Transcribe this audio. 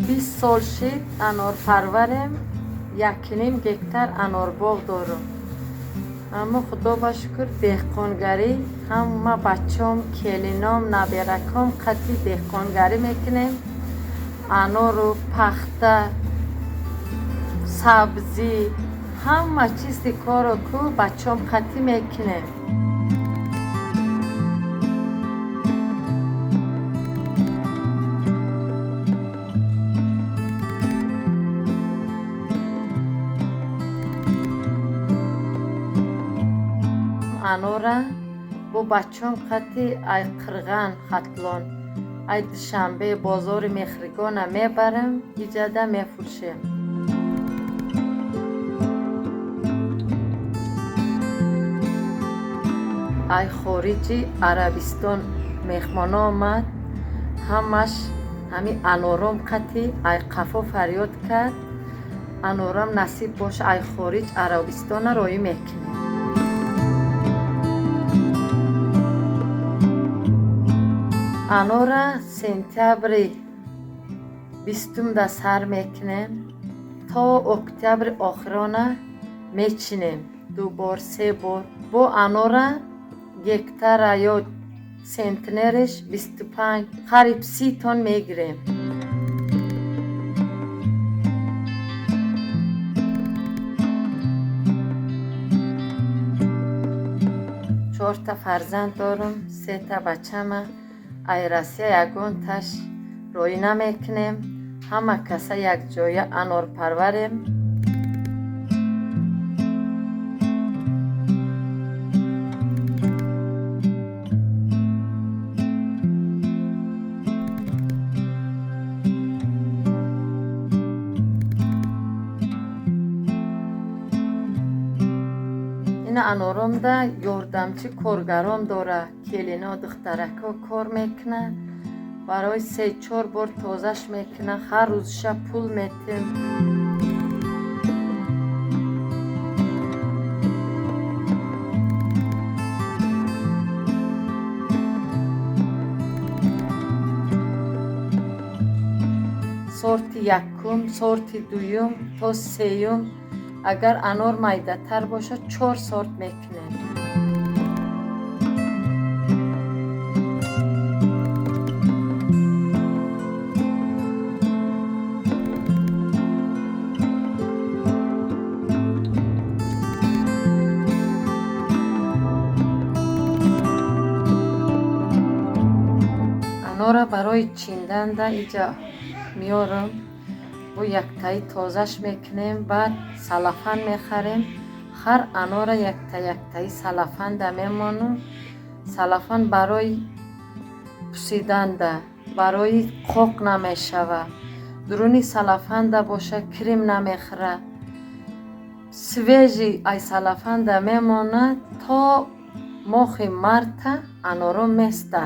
20 сол шид анорпарварем, 1,5 гектар анорбоғ дорум. Аммо худо ба шукр деҳқонгарӣ, ҳама бачаом, келином, набераком қатъи деҳқонгарӣ мекунем. Анору пахта, сабзӣ, ҳама чизи корро ку бачаом қатъӣ мекунем. Анора бо бачаом қатъи ай Қирған, Хатлон, ай Душанбе бозори Мехригона мебарам, иҷада мефурӯшем. Ай хориҷи Арабистон меҳмоно омад, ҳамаш ҳами анором қатъи ай қафо фарёд кард. Анорам насиб боша, ай хориҷ Арабистона роӣ мекунем. Анора сентябри 20-да сар мекунем, то октябри охирона мечинем, 2 бор, 3 бор. Бо анора гектара ё сентнериш 25, қариб 30 тонн мегирем. Чорта фарзанд дорум, 3 бачама. Ай Россия ягон таш роӣ намекунем, ҳама каса якҷоя анорпарварем. Ина аноромда ёрдамчи коргарон дора, келино, духтарако кор мекунад, барои 3-4 бор тозаш мекунад, ҳар рӯзша пул метем. Сорти якум, сорти дуюм то сеюм, агар анор майдатар бошад, 4 сорт мекунем. Анора барои чинданда иҷа меорам, бо яктаи тозаш мекунем, баъд салафан мехарем. Ҳар анора якта яктаи салафанда мемонам. Салафан барои пусиданда, барои қоқ намешава. Дуруни салафанда боша, крем намехӯра. Свежий ай салафанда мемонад, то моҳи марта аноро места.